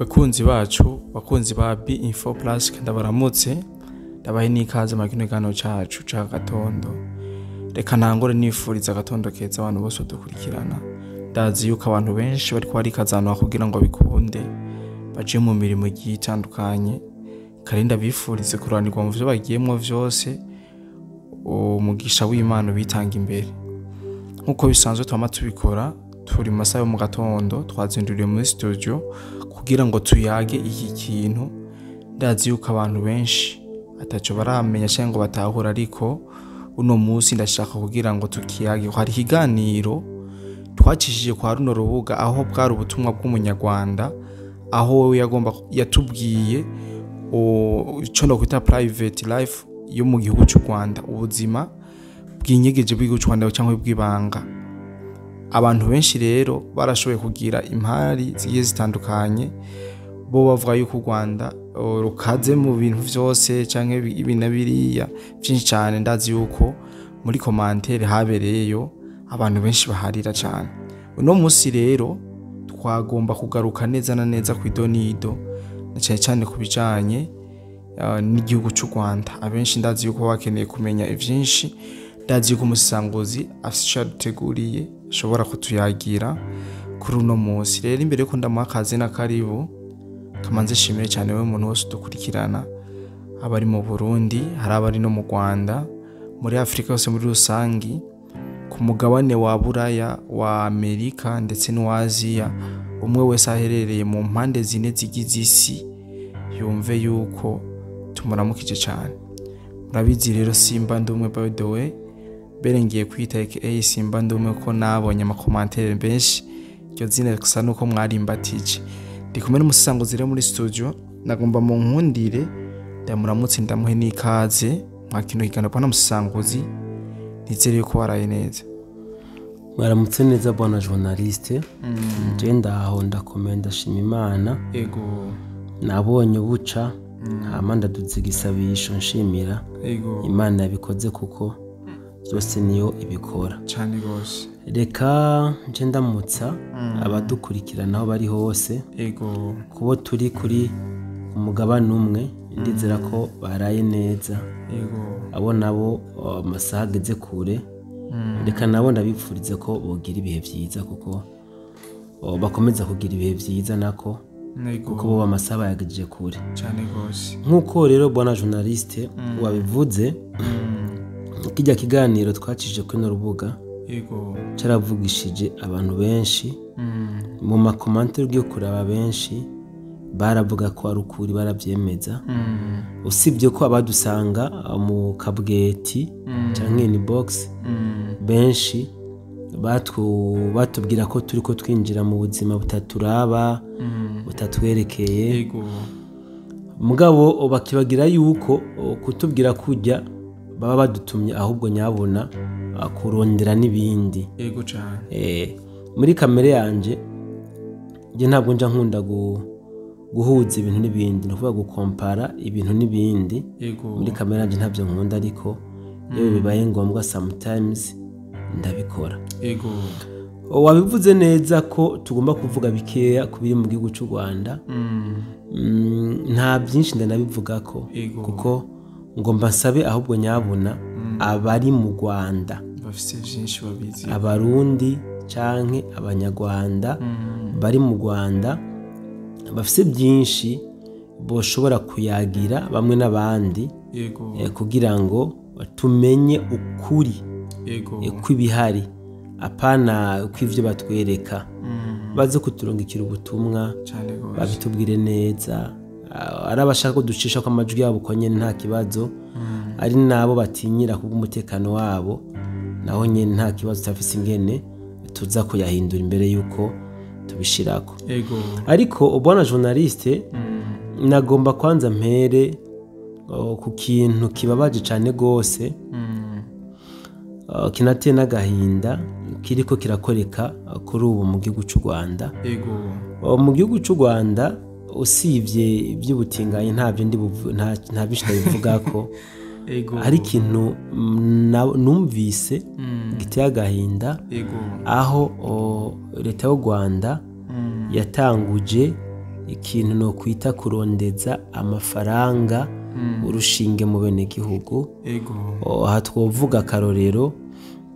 Bakunzi bacu, bakunzi ba B Info Plus, ndabaramutse, ndabahe n'ikaze mu kino kiganiro cacu ca gatondo. Reka ntangure nifuriza agatondo keza abantu bose badukurikirana. Ndazi yuko abantu benshi bariko barikazanwa kugira ngo bikunde baje mu mirimo igiye itandukanye, kandi ndabifurize kuranirwa mu vyo bagiyemwo vyose, umugisha w'Imana ubitanga imbere. Nk'uko bisanzwe twama tubikora, turi mu masaha yo mu gatondo, twazinduriye muri studio kugira ngo tuyage iki kintu. Ndazi yuko abantu benshi ataco baramenya canke ngo batahura, ariko uno munsi ndashaka kugira ngo tukiyage. Hari ikiganiro twacishije kwa runo rubuga, aho bwari ubutumwa bw'umunyarwanda, aho wewe yagomba yatubwiye ico nokwita private life yo mu gihugu c'u Rwanda, ubuzima bw'inyegeje bw'igihugu c'u Rwanda canke bw'ibanga. Abantu benshi rero barashoboye kugira impari zigiye zitandukanye, bo bavuga yuko u Rwanda rukaze mu bintu vyose canke ibi na biriya vyinshi cane. Ndazi yuko muri commentaire habereyeyo abantu benshi baharira cane. Uno musi rero twagomba kugaruka neza na neza kw'idonido, na cane cane ku bijanye n'igihugu c'u Rwanda. Abenshi ndazi yuko bakeneye kumenya ivyinshi. Ndazi yuko umusanguzi afise ico yaduteguriye ashobora kutuyagira kuri uno musi. Rero imbere yuko ndamuha akazi na karibu, kamanze shimire cyane we muntu wese udukurikirana, abari mu Burundi, hari abari no mu Rwanda, muri Afrika yose muri rusangi, ku mugabane wa Buraya, wa Amerika ndetse n'uwa Aziya. Umwe wese aherereye mu mpande zine zigize isi yumve yuko tumuramukije cyane. Murabizi rero Simba Ndumwe, by the way mbere ngiye kwita aka Simba Ndumwe ko nabonye ama commentaires benshi iryo zina gusa nuko mwarimbatije. Ndi kumwe n'umusanguzi rero muri studio, nagomba mu nkundire ndamuramutse, ndamuhe n'ikaze mwa kino kiganiro. Bwana musanguzi, nizere yuko waraye neza. Mwaramutse neza bwana journaliste. Je ndaho, ndakomeye, ndashima Imana. Nabonye buca, hama ndaduza igisabisho nshimira Imana yabikoze, kuko byose niyo ibikora. Cyane gose. Reka nje ndamutsa abadukurikirana aho bari hose, kubo turi kuri umugabane umwe, ndizera ko baraye neza. Abo nabo amasaha ageze kure, reka nabo ndabipfurize ko bogira ibihe vyiza, kuko bakomeza kugira ibihe vyiza nako, kuko bo amasaha bayagejeje kure. Cyane gose. Nk'uko rero bwana journaliste wabivuze, kijya kiganiro twacishije kuri runo rubuga caravugishije abantu benshi. Mu ma commentaires ugiye kuraba, benshi baravuga ko ari ukuri, baravyemeza, usibye ko abadusanga mu kabweti canke inbox benshi batubwira ko turiko twinjira mu buzima butaturaba, butatwerekeye. Mugabo bakibagira yuko kutubwira kujya baba badutumye ahubwo nyabona kurondera n'ibindi. Yego cyane. Muri kamere yanje, njye ntabwo nja nkunda guhuza ibintu n'ibindi, ni ukuvuga gukompara ibintu n'ibindi. Muri kamere yanje ntabyo nkunda, ariko iyo bibaye ngombwa sometimes ndabikora. Wabivuze neza ko tugomba kuvuga bikeya ku biri mu gihugu cy'u Rwanda. Nta byinshi ndanabivugako, kuko ngomba nsabe ahubwo nyabuna abari mu Rwanda bafise byinshi babizi, Abarundi canke Abanyarwanda bari mu Rwanda bafise byinshi boshobora kuyagira bamwe n'abandi, kugira ngo tumenye ukuri kw'ibihari, apana kw'ivyo batwereka. Baze kuturungikira ubutumwa, cyane gose, babitubwire neza. Ari abashaka ko ducisha ko amajwi yabo uko nyene nta kibazo, ari nabo batinyira kubw'umutekano wabo naho nyene nta kibazo, turafise ingene tuza kuyahindura imbere yuko tubishirako. Ariko ubona journaliste, nagomba kwanza mpere ku kintu kibabaje cane gose, kinateye n'agahinda, kiriko kirakoreka kuri ubu mu gihugu c'u Rwanda. Mu gihugu c'u Rwanda, usibye iby'ubutinganyi, ntabyo ndi nta byinshi ndabivugako. Hari ikintu numvise giteye agahinda, aho leta y'u Rwanda yatanguje ikintu no kwita kurondeza amafaranga urushinge mu bene gihugu. Aha twovuga akarorero,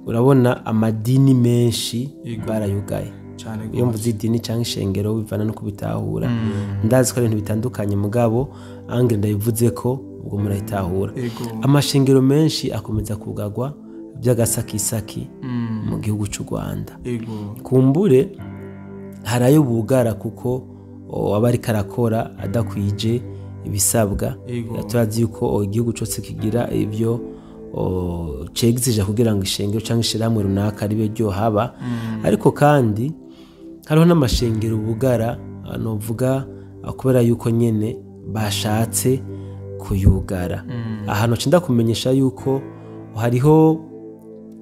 urabona amadini menshi barayugaye. Iyo mvuze idini cyangwa ishengero bivana no kubitahura, ndazi ko ibintu bitandukanye, mugabo ange ndabivuze ko ubwo murayitahura. Amashengero menshi akomeza kugagwa by'agasakisaki mu gihugu cy'u Rwanda. Kumbure harayo bugara kuko abari karakora adakwije ibisabwa. Turazi yuko igihugu cyose kigira ibyo cegizije kugira ngo ishengero cyangwa ishiramwe runaka ribe ryo haba. Ariko kandi hariho n'amashengero bugara novuga kubera yuko nyene bashatse kuyugara. Ahantu cinda kumenyesha yuko hariho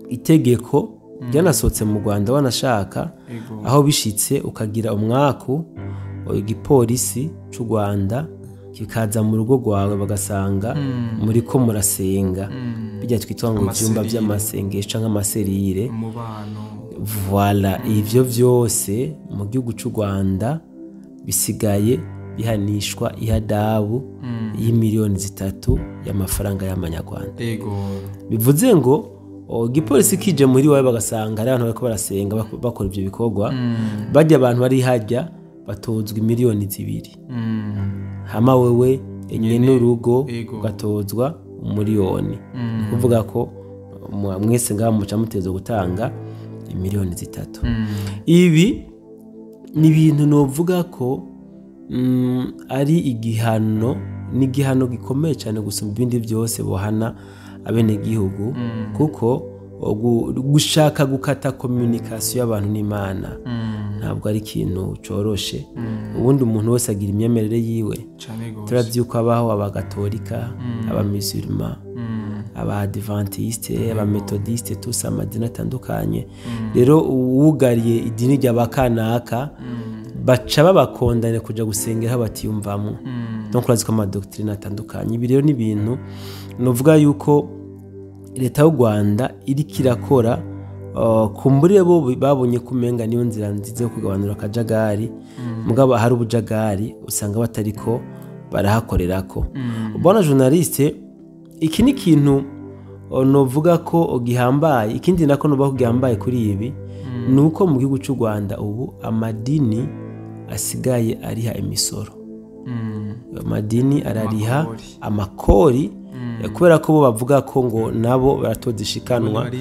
itegeko ryanasohotse mu Rwanda wanashaka, aho bishitse ukagira umwaku igipolisi cy'u Rwanda kikaza mu rugo rwawe bagasanga muri ko murasenga, bijya twitwa ngo ibyumba by'amasengesho cyangwa amaserire umubano. Voilà, ivyo vyose mu gihugu cy'u Rwanda bisigaye bihanishwa ihadabu y'imiliyoni 3 y'amafaranga y'amanyarwanda. Bivuze ngo igipolisi kije muri wawe bagasanga ari abantu bariko barasenga bakora ivyo bikorwa, bajya abantu bari hajya batozwa miliyoni 2. Hama wewe nyene urugo ugatozwa 1 Kuvuga ko mwese ngaha muca mutezo gutanga miliyoni 3. Ibi ni ibintu novuga ko ari igihano, ni igihano gikomeye cyane gusumba ibindi byose bohana abene gihugu, kuko gushaka gukata communication y'abantu n'Imana ntabwo ari ikintu coroshe. Ubundi umuntu wese agira imyemerere yiwe. Turavyuka abaho abagatolika, abamisulma, abadventiste, abamethodiste, tous amadini atandukanye. Rero uwugariye idini ry'abakanaka baca babakondane kuja gusengera batiyumvamo. Donc urazi ko ama doctrine atandukanye. Ibi rero ni ibintu novuga yuko leta y'u Rwanda iri kirakora. Kumbure bo babonye kumenga niyo nzira nziza yo kugabanura akajagari, mugabo hari ubujagari usanga batariko barahakorerako. Ubona journaliste, iki ni kintu novuga ko gihambaye. Ikindi nako novuga ko gihambaye kuri ibi nuko mu gihugu cy'u Rwanda ubu amadini asigaye ariha imisoro. Amadini arariha amakori, kubera ko bo bavuga ko ngo nabo baratozishikanwa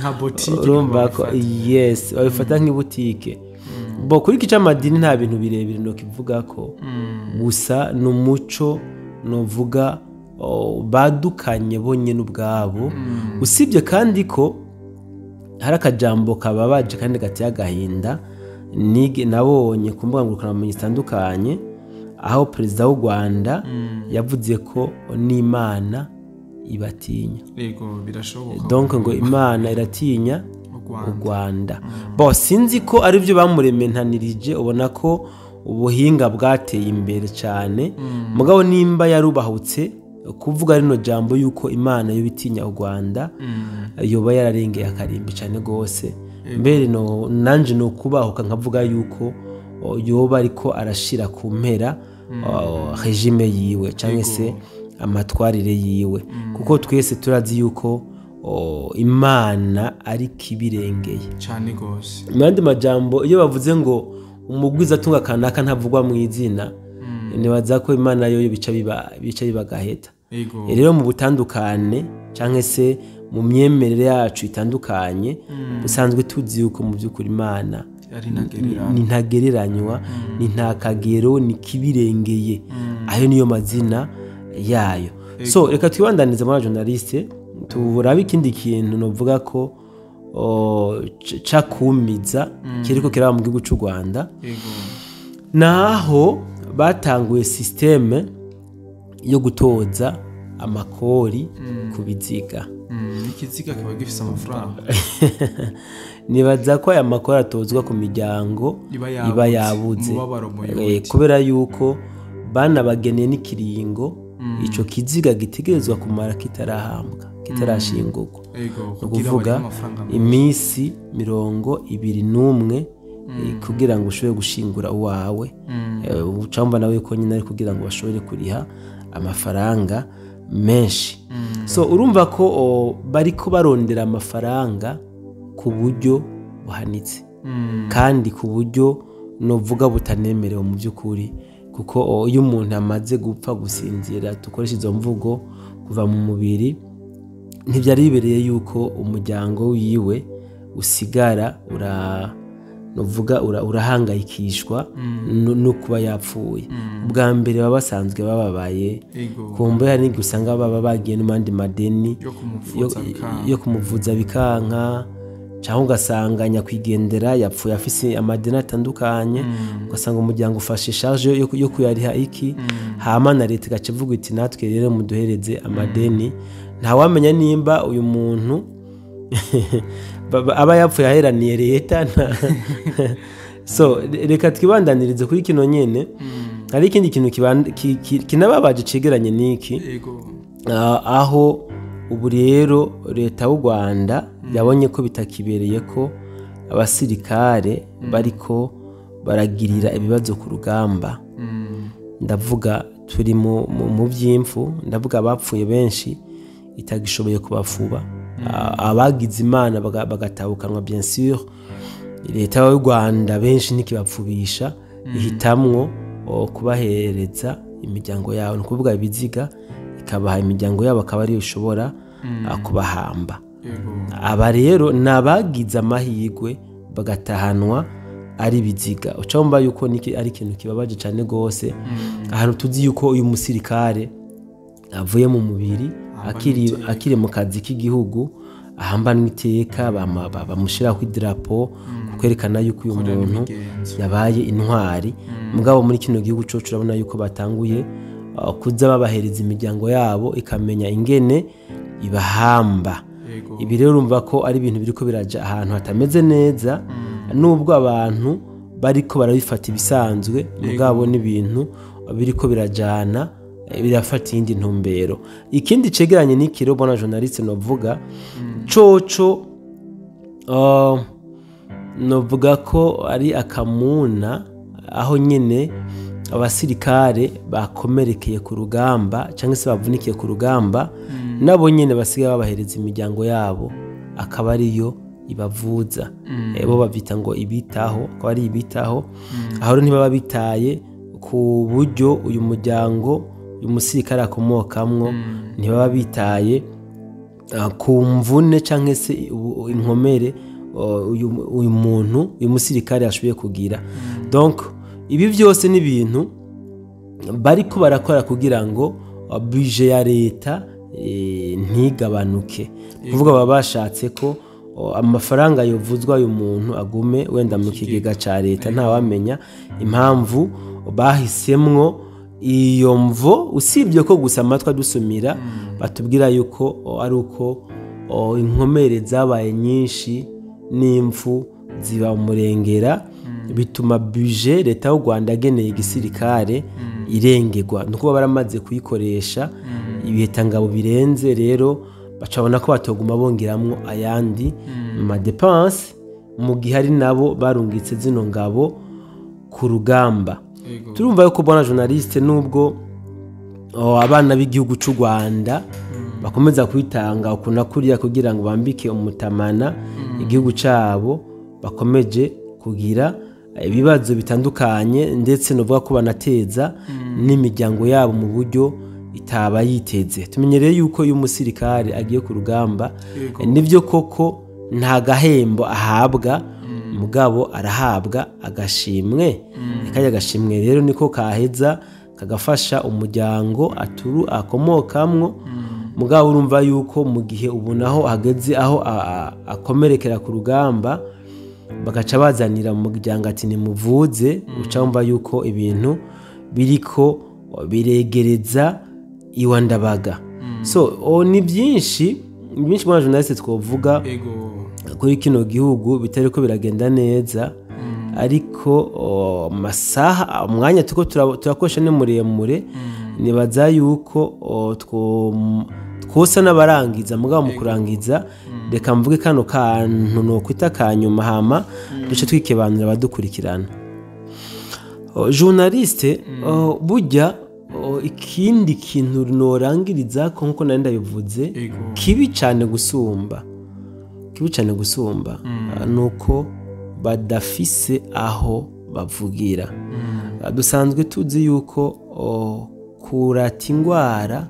nka boutique. Urumva ko yes, babifata nk'ibutike. Bo kuri kica amadini nta bintu birebire no kivuga ko gusa numuco novuga badukanye bonye n'ubwabo. Usibye kandi ko hari akajambo kababaje kandi gateye agahinda nige nabonye ku mbuga ngurukanabumenyi zitandukanye, aho perezida w'u Rwanda yavuze ko n'Imana ibatinya. Yego, birashoboka. Donc ngo Imana iratinya u Rwanda. Bo sinzi ko ari byo bamurementanirije, ubona ko ubuhinga bwateye imbere cyane. Mugabo nimba yarubahutse kuvuga rino jambo yuko Imana yo bitinya u Rwanda, yoba yararengeye akarimbi cyane gose. Mbere no nanje no kubahuka nkavuga yuko yoba ariko arashira ku mpera regime yiwe cyangwa se amatwarire yiwe, kuko twese turazi yuko Imana ari kibirengeye cyane gose. Mandi majambo iyo bavuze ngo umugwiza atunga kanaka ntavugwa mu izina, nibaza ko Imana yo bica biba gaheta. Rero mu butandukane cyangwa se mu myemerere yacu itandukanye, usanzwe tuzi yuko mu by'ukuri Imana ni ntagereranywa, ni ntakagero, ni kibirengeye. Ayo niyo mazina yayo. So reka twibandanize muri journaliste, turabe ikindi kintu novuga ko cakumiza kiriko kiraba mu gihugu cy'u Rwanda. Naho batanguye systeme yo gutoza amakori ku biziga. Ikiziga kiba gifise amafaranga. Nibaza ko aya makori atozwa ku miryango iba yabuze, kubera yuko banabageneye n'ikiringo ico kiziga gitegerezwa kumara kitarahambwa, kitarashingurwa. Kuvuga iminsi 21 kugira ngo ushobore gushingura uwawe. Ucamba nawe ko nyine ari kugira ngo bashobore kuriha amafaranga menshi. So urumva ko bariko barondera amafaranga ku buryo buhanitse kandi ku buryo novuga butanemerewe mu by'ukuri, kuko iyo umuntu amaze gupfa gusinzira, dukoresha izo mvugo, kuva mu mubiri, ntibyari bibereye yuko umuryango wiwe usigara novuga urahangayikishwa no kuba yapfuye. Ubwa mbere baba basanzwe bababaye, kumbe hari n'igihe usanga baba bagiye no mandi madeni yo kumuvuza bikanka, cyangwa ugasanga nyakwigendera yapfuye afise amadeni atandukanye, ugasanga umuryango ufashe charge yo kuyariha iki, hama na leta igaca ivuga iti natwe rero muduhereze amadeni. Ntawamenya nimba uyu muntu aba yapfuye aheraniye leta. So reka twibandanirize kuri kino nyene. Hari ikindi kintu kinababaje cegeranye niki, aho ubu rero leta y'u Rwanda yabonye ko bitakibereye ko abasirikare bariko baragirira ibibazo ku rugamba. Ndavuga turi mu by'imfu, ndavuga abapfuye benshi itagishoboye kubafuba, abagize Imana bagatabukanwa bien sûr. Leta y'u Rwanda benshi ntikibapfubisha, ihitamwo kubahereza imiryango yabo, ni kuvuga ibiziga ikabaha imiryango yabo akaba ariyo ishobora kubahamba. Aba rero nabagize amahirwe bagatahanwa ari biziga. Ucamva yuko niki ari ikintu kibabaje cyane gose, ahantu tuzi yuko uyu musirikare avuye mu mubiri akiri mu kazi k'igihugu, ahambanwa iteka, bamushira ku idarapo kwerekana yuko uyu muntu yabaye intwari. Mugabo muri kino gihugu cyo urabona yuko batanguye kuza babahereza imiryango yabo ikamenya ingene ibahamba. Ibi rero urumva ko ari ibintu biriko biraja ahantu hatameze neza, nubwo abantu bariko barabifata ibisanzwe, mugabo n'ibintu biriko birajana birafata iyindi ntumbero. Ikindi cegeranye n'ikiro bona journaliste novuga coco, novuga ko ari akamuna, aho nyene abasirikare bakomerekeye ku rugamba cyangwa se bavunikiye ku rugamba, nabo nyene basigaye babahereza imiryango yabo akaba ariyo ibavuza. Bo bavyita ngo ibitaho, akaba ari ibitaho. Aho ntibaba bitaye ku buryo uyu muryango uyu musirikare akomokamwo, ntibaba bitaye ku mvune cyangwa se inkomere uyu muntu uyu musirikare ashoboye kugira. Donc ibi byose ni ibintu bariko barakora kugira ngo budget ya leta ntigabanuke. Kuvuga baba bashatse ko amafaranga yovuzwa uyu muntu agume wenda mu kigega ca leta, ntawamenya impamvu bahisemwo iyo mvo, usibye ko gusa amatwi dusumira batubwira yuko ari uko inkomere zabaye nyinshi n'imfu ziba umurengera, bituma budget leta y'u Rwanda ageneye igisirikare irengerwa, nuko baramaze kuyikoresha ibihetangabo birenze. Rero bacabona ko batoguma bongeramwo ayandi ma dépense mu gihe ari nabo barungitse zino ngabo ku rugamba. Turumva yuko bona journaliste, nubwo abana b'igihugu cy'u Rwanda bakomeza kwitanga ukuna kuriya kugira ngo bambike umutamana igihugu cyabo, bakomeje kugira ibibazo bitandukanye, ndetse novuga ko banateza n'imiryango yabo mu buryo itaba yiteze. Tumenyereye yuko uyu musirikare agiye ku rugamba, nivyo koko nta gahembo ahabwa, mugabo arahabwa agashimwe. Kajya agashimwe rero niko kaheza kagafasha umuryango aturu akomokamwo. Mugabo urumva yuko mu gihe ubunaho hageze aho akomerekera ku rugamba, bagaca bazanira mu muryango ati nimuvuze, uca wumva yuko ibintu biriko biregereza iwandabaga. So ni byinshi byinshi mu journaliste twovuga kuri kino gihugu bitari ko biragenda neza, ariko masaha umwanya tuko turakoresha ni muremure. Nibaza yuko Twosa n'abarangiza, mugabo mu kurangiza reka mvuge kano kantu nokwita kanyuma, hama duce twikebanura abadukurikirana. Journaliste, burya ikindi kintu norangiriza ko, nkuko nari ndabivuze, kibi cyane gusumba, kibi cyane gusumba, nuko badafise aho bavugira. Dusanzwe tuzi yuko kurata ingwara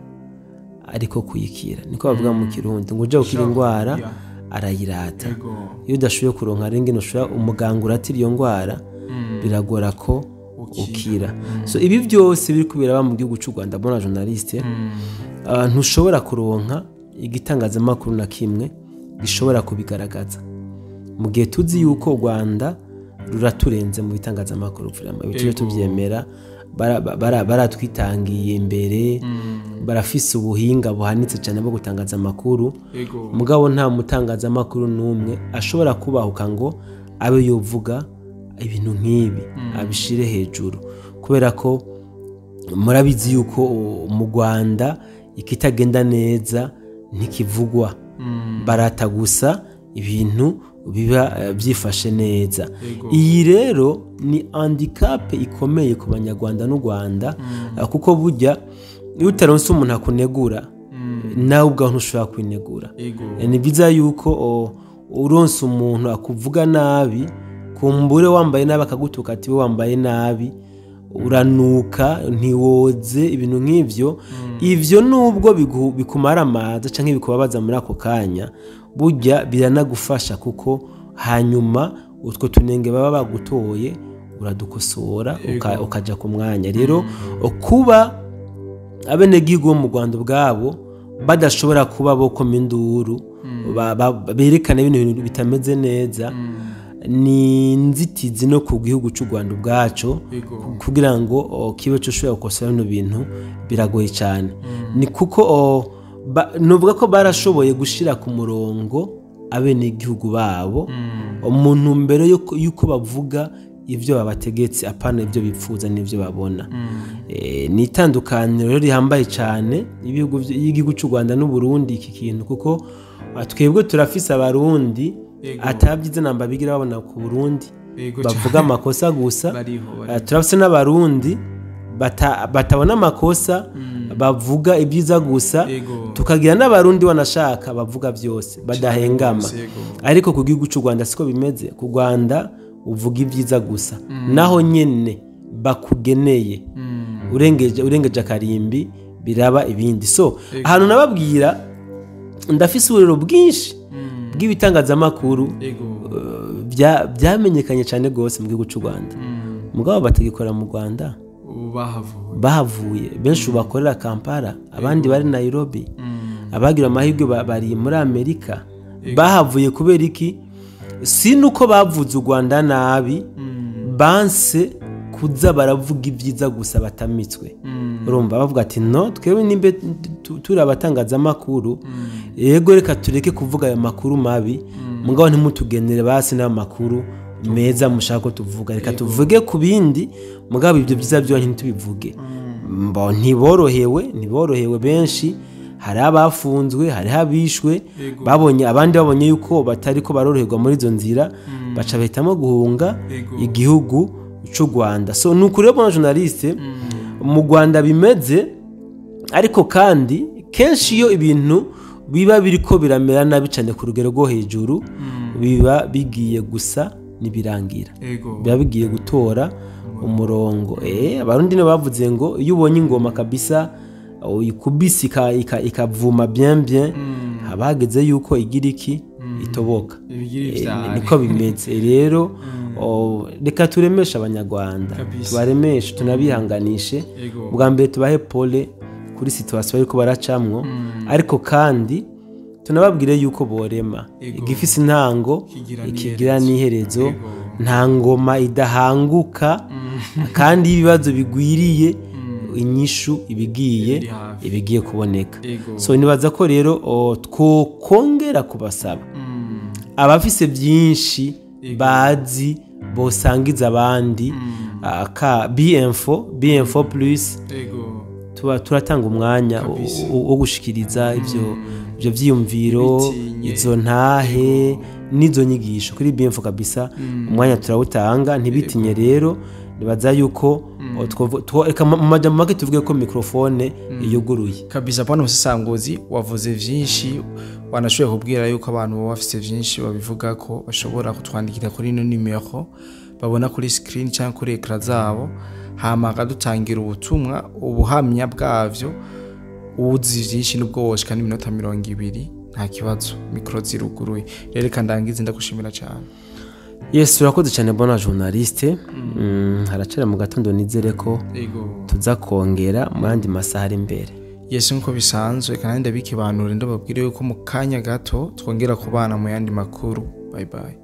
ariko kuyikira, niko bavuga mu Kirundi, ngo ujya gukira ingwara arayirata. Iyo udashoboye kuronka rengene ushobora umuganga uratira iyo ngwara, biragora ko ukira. So ibi byose biri kubera mu gihugu cy'u Rwanda, bona journaliste, ntushobora kuronka igitangazamakuru na kimwe gishobora kubigaragaza, mu gihe tuzi yuko u Rwanda ruraturenze mu bitangazamakuru. Ibiciro tubyemera, baratwitangiye imbere, barafise ubuhinga buhanitse cyane bwo gutangaza amakuru. Mugabo nta mutangazamakuru n'umwe ashobora kubahuka ngo abe yovuga ibintu nk'ibi, abishire hejuru, kubera ko murabizi yuko mu Rwanda ikitagenda neza ntikivugwa, barata gusa ibintu biba byifashe neza. Iyi rero ni handicap ikomeye ku Banyarwanda n'u Rwanda, kuko burya iyo utaronse umuntu akunegura, nawe ubwawe ntushobora kwinegura. Ni byiza yuko uronse umuntu akuvuga nabi, kumbure wambaye nabi akagutuka ati we wambaye nabi, uranuka, ntiwoze, ibintu nk'ivyo. Ivyo nubwo bikumara amazi canke bikubabaza muri ako kanya, burya biranagufasha, kuko hanyuma utwo tunenge baba bagutoye uradukosora, ukaja ku mwanya. Rero kuba abenegihugu mu Rwanda ubwabo badashobora kuba bokoma induru, berekana ibintu bitameze neza, ni inzitizi no ku gihugu cy'u Rwanda ubwaco, kugira ngo kibe cyo ushobora gukosora bino bintu biragoye cyane. Ni kuko nuvuga ko barashoboye gushira ku murongo abenegihugu babo mu ntumbero yuko bavuga ivyo babategetse, apana ivyo bipfuza n'ivyo babona. Ni itandukaniro rihambaye cyane y'igihugu cy'u Rwanda n'u Burundi iki kintu, kuko twebwe turafise Abarundi atabyize namba bigira babona ku Burundi bavuga amakosa gusa. Turafise n'Abarundi batabona amakosa, bavuga ibyiza gusa. Tukagira n'Abarundi wanashaka bavuga byose badahengama. Ariko ku gihugu cy'u Rwanda siko bimeze. Ku Rwanda uvuga ibyiza gusa, naho nyene bakugeneye urengeje akarimbi biraba ibindi. So ahantu nababwira, ndafise uburero bwinshi bw'ibitangazamakuru byamenyekanye cyane gose mu gihugu cy'u Rwanda, mugabo batagikora mu Rwanda, bahavuye. Benshi bakorera Kampala, abandi bari Nairobi, abagira amahirwe bari muri Amerika. Bahavuye kubera iki? Si nuko bavuze u Rwanda nabi, banse kuza baravuga ibyiza gusa batamitswe. Urumva bavuga ati no, twebwe nimbe turi abatangazamakuru, yego reka tureke kuvuga ayo makuru mabi, mugabo ntimutugenere basi n'amakuru meza mushaka ko tuvuga, reka tuvuge ku bindi, mugabo ibyo byiza byo ntitubivuge. Ntiborohewe benshi, hari abafunzwe, hari abishwe, babonye abandi babonye yuko batari ko baroroherwa muri izo nzira, baca bahitamo guhunga igihugu cy'u Rwanda. So nuko rero bona journaliste, mu Rwanda bimeze. Ariko kandi kenshi iyo ibintu biba biriko biramera nabi cyane ku rugero rwo hejuru, biba bigiye gusa nibirangira, biba bigiye gutora umurongo. Abarundi ne bavuze ngo iyo ubonye ingoma kabisa uyikubise ikavuma bien bien, habageze yuko igira iki itoboka. Niko bimeze rero. Reka turemeshe Abanyarwanda, tubaremeshe, tunabihanganishe. Bwa mbere tubahe pole kuri situation ariko baracamwo, ariko kandi tunababwire yuko borema igifise intango ikigira n'iherezo. Nta ngoma idahanguka, kandi ibibazo bigwiriye inyishu ibigiye kuboneka. So nibaza ko rero twokongera kubasaba abafise byinshi bazi bosangiza abandi, ka B-Info, B-Info plus, Tuba turatanga umwanya wo gushikiriza ivyo vyiyumviro, Ntibitinye. izo ntahe n'izo nyigisho kuri BMF kabisa. Umwanya turawutanga, ntibitinye. Rero nibaza yuko reka mu majambo make tuvuge ko microphone yuguruye. Kabisa, bwana musesanguzi, wavuze vyinshi, wanashoboye kubwira yuko abantu baba bafise vyinshi babivuga ko bashobora kutwandikira kuri ino nimero babona kuri screen cyangwa kuri écran zabo, hama akadutangira ubutumwa, ubuhamya bwavyo. Uzi vyinshi, nubwo woshika n'iminota 20, nta kibazo, micro ziruguruye. Rero reka ndangize ndagushimira cyane. Yes, urakoze cyane, bona journaliste. Haracari mu gatondo, nizere ko tuza kongera mu yandi masaha ari imbere. Yes, nkuko bisanzwe kandi ndabikibanure, ndababwire yuko mu kanya gato twongera kubana mu yandi makuru. Bye bye.